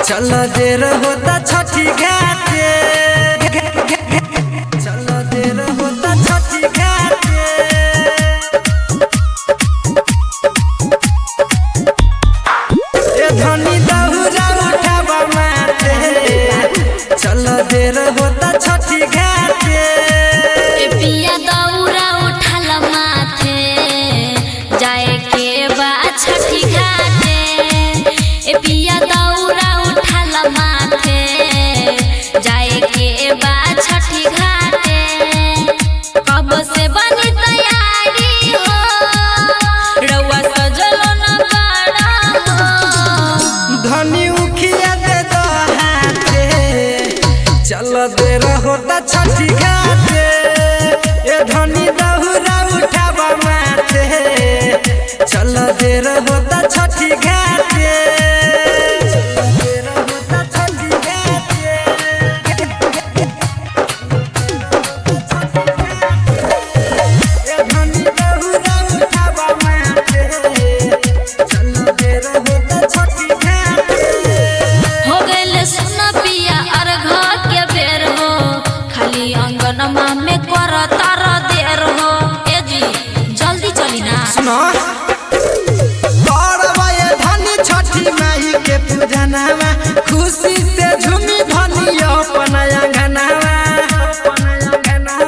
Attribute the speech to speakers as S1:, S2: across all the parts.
S1: चल देर होता छठी घाटे, चल देर होता छठी घाटे। ए धनी दहुरा उठावा माथे, चल देर होता छठी घाटे।
S2: ए पिया दौरा उठल माथे, जाए के बा छठी घाटे। ए पिया दौरा उठल माथे, जाए के बा छठी घाटे। कब से बनी तैयारी हो, रउआ सजलो न बाड़ा हो।
S1: धनी उखिया दे दो हाथे, चल देर होता छठी घाटे। ए धनी दहुरा उठावा माथे, चल देर होता छठी घाटे। चल देर होता छठी घाटे। ए धनी दहुरा उठावा माथे, चल देर होता छठी घाटे।
S2: हो गइल सुन पिया अर्घ के बेर हो, खाली अंगनमा में कर तार देर हो। ए जी जल्दी चली ना।
S1: सुनो करबै धनी छठी माई के पूजनवा, खुशी से झूमी धनी अपन अंगनवा।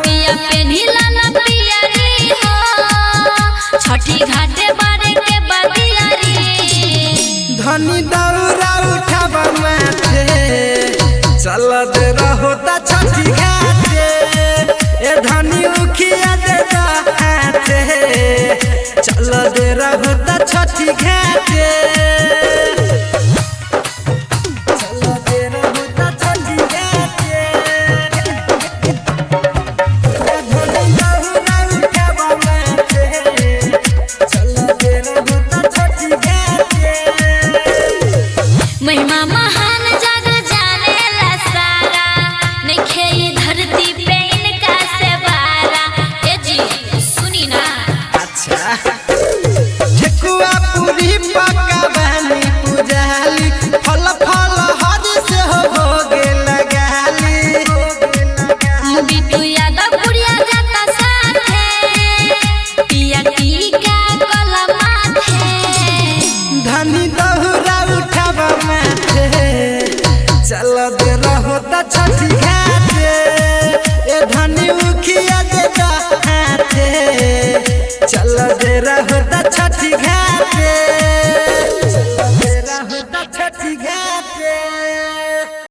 S2: पिया पेन्हिला न पियरी हो, छठी घाटे बारे के बदियारी।
S1: धनी दौरा उठाब माथे, चल दे होता छठी घाटे। ए धनी उखिया दे हाथे, चल दे होता छठी घाटे। चल दे होता छठी घाटे। धनी दौरा उठाब माथे, चल दे होता छठी घाटे।
S2: महिमा महान जग जाने ला सारा, नइखे ई धरती पे इनका से बारा। ए जी सुनी ना।
S1: अच्छा ठेकुआ पूरी पकवानी पूजाली, फल फल हरी से हो भोग लगाली।
S2: बिटू यादव बुढ़िया जाता साथे, पिया टीका कलमाथे।
S1: धनी दहुरा उठावा माथे, चल दे होता छठी घाटे। ए धनी उखिया दे हाथे, चल दे होता छठी घाटे। चल दे होता छठी घाटे।